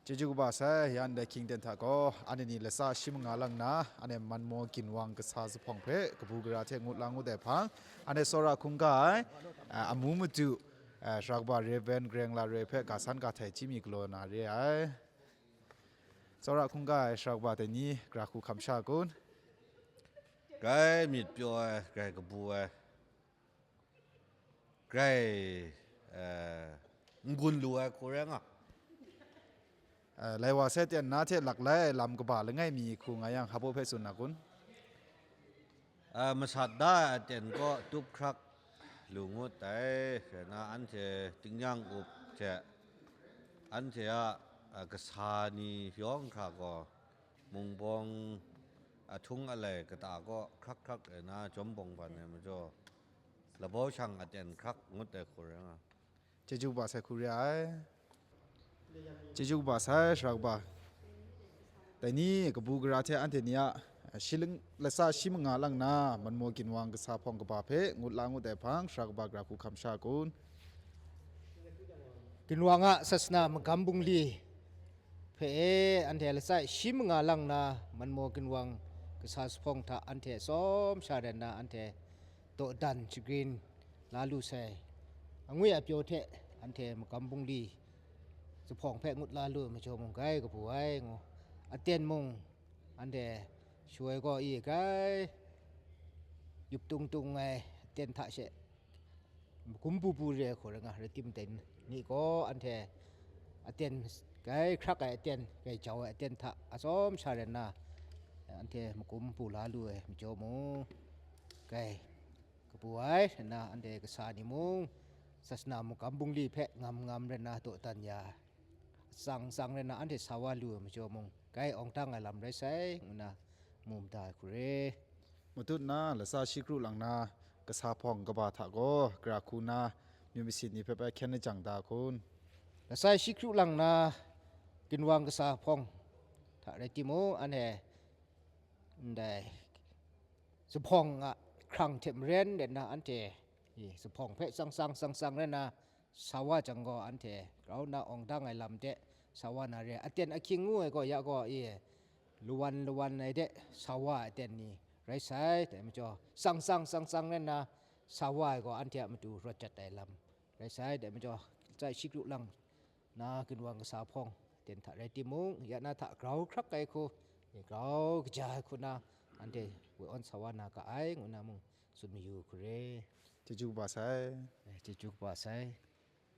Jeju kba sai, yan da king den ta ko, ane ni la sa shim nga lang na, ane man mo kin wang ka sa sa phong phe, ka bu gra the ngut la ngut de phang, ane sora khung kai, a, amu mutu, a, shrak ba re ven greng la re phe ka san ka thai chi mi klo na re ai. Sora khung kai shrak ba te ni, gra khu kham sha kun. Kai mit pyo ai, kai ka bu ai. Kai, eh, ngun lu ai khu reng a. ເອີ ໄລວາເຊຕຽນນາເທດຫຼັກໄລລຳກະບາລະໄງມີຄູງາຍັງຮັບໂອເພຊຸນນະກຸນ. ເອີ ມາສັດດາອາເຕນກໍຕຸກຄຣັກລູງຸດໄຕເສນາອັນເທຕິງຍັງອຸບເຈ ອັນເທອະ ອາກະສານີຍອງຄາກໍມຸງບອງອະທຸງອະໄລກະຕາກໍຄຣັກໆເອນາຈອມບອງບັນເນມະໂຈ ລະເບົາຊ່າງອາເຕນຄຣັກງຸດໄຕໂຄເຣງ. ເຈຈູບາໄຊຄູເຣຍ ເຈຈູບາໄຊຊຣາກບາ ໄຕນີ້ກະບູກຣາເທອານເທເນຍ ຊິລະສາຊິມງາລັງນາ ມັນມົວກິນວາງກະສາພອງກະບາເພ ງຸດລາງຸດແຕ່ພັງ ຊຣາກບາກຣາຄູຄຳຊາກຸນ ກິນວາງອະສາສະໜາມະກຳບຸງລີ ເພເອ ອັນເທລະໄຊ ຊິມງາລັງນາ ມັນມົວກິນວາງກະສາສະພອງທະ ອັນເທຊອມຊາແດນນາ ອັນເທ ໂຕະດັນ ຊະກຣີນ ລາລູໄຊ ອະງຸຍອາປິໂອເທ ອັນເທມະກຳບຸງລີ ສະພອງແພະງຸດລາລູມະໂຈມຸງໄກກະປູໄອງ ອາເຕນມຸງ ອັນເທ ຊ່ວຍກໍອີໄກ ຍຸບຕຸງຕຸງໄງ ເຕນທະເຊ ມະກຸມປູປູເຣໂຄລະງະ ເຣຕິມເຕັນ ນີ້ກໍອັນເທ ອາເຕນ ໄກຄຣັກໄກອາເຕນ ໄກເຈົ້າອາເຕນທະ ອາຊອມຊາເຣນນາ ອັນເທ ມະກຸມປູລາລູເອ ມະໂຈມຸງ ໄກ ກະປູໄອນະ ອັນເດກະສານິມຸງ ສາສະໜາມຸງກຳບຸງລີແພະງາມງາມເຣນາໂຕະຕັນຍາ ສັງສັງເຣນາ ອັນເດສາວາລູມະໂຈມຸງ ໄກອອງຕັງອາລຳໄດ້ໃສງະນາ ມຸມຕາຍຄູເຣ ມະຕຸນນາ ລະສາຊິກຣູຫຼັງນາ ກະສາພອງກະບາທະໂກ ກຣາຄູນາ ມີມິສິດນິເພແປແຄນໃນຈັງຕາຄຸນ ລະສາຊິກຣູຫຼັງນາ ກິນວາງກະສາພອງ ທະໄດຕິໂມ ອັນເດ ໄດ້ ສະພອງອະ ຄລັງເທັມເຣນເດນນາ ອັນເທ ອີ ສະພອງເພະສັງສັງສັງສັງເຣນາ ສາວາຈັງກໍ ອັນເທ ເກົານາອອງດັງໄອລຳເຕ ສາວານາເຣ ອາເຕນອາຄິງງູໄອກໍຍະກໍ ອີ ລຸວັນລຸວັນໄອເດ ສາວາອາເຕນນີ້ ໄຣໄຊ ແຕ່ມະຈອ ສັງສັງສັງສັງເຣນາ ສາວາກໍ ອັນເທ ມະຕູ ລົດຈັດໄອລຳ ໄຣໄຊ ແຕ່ມະຈອ ໃຈຊິກລຸລັງ ນາຂຶ້ນວັງກະສາພອງ ເຕັນທະໄຣຕິມຸງ ຍະນາທະເກົາຄຣັກໄກຄູ ເກົາກະຈາຍຄູນາ ອັນເທ ວອນສະວານາກະໄອງອຸນາມຸງ ສຸນມີຢູຄູເຣ ເຈຈູບາໄຊ ເຈຈູບາໄຊ.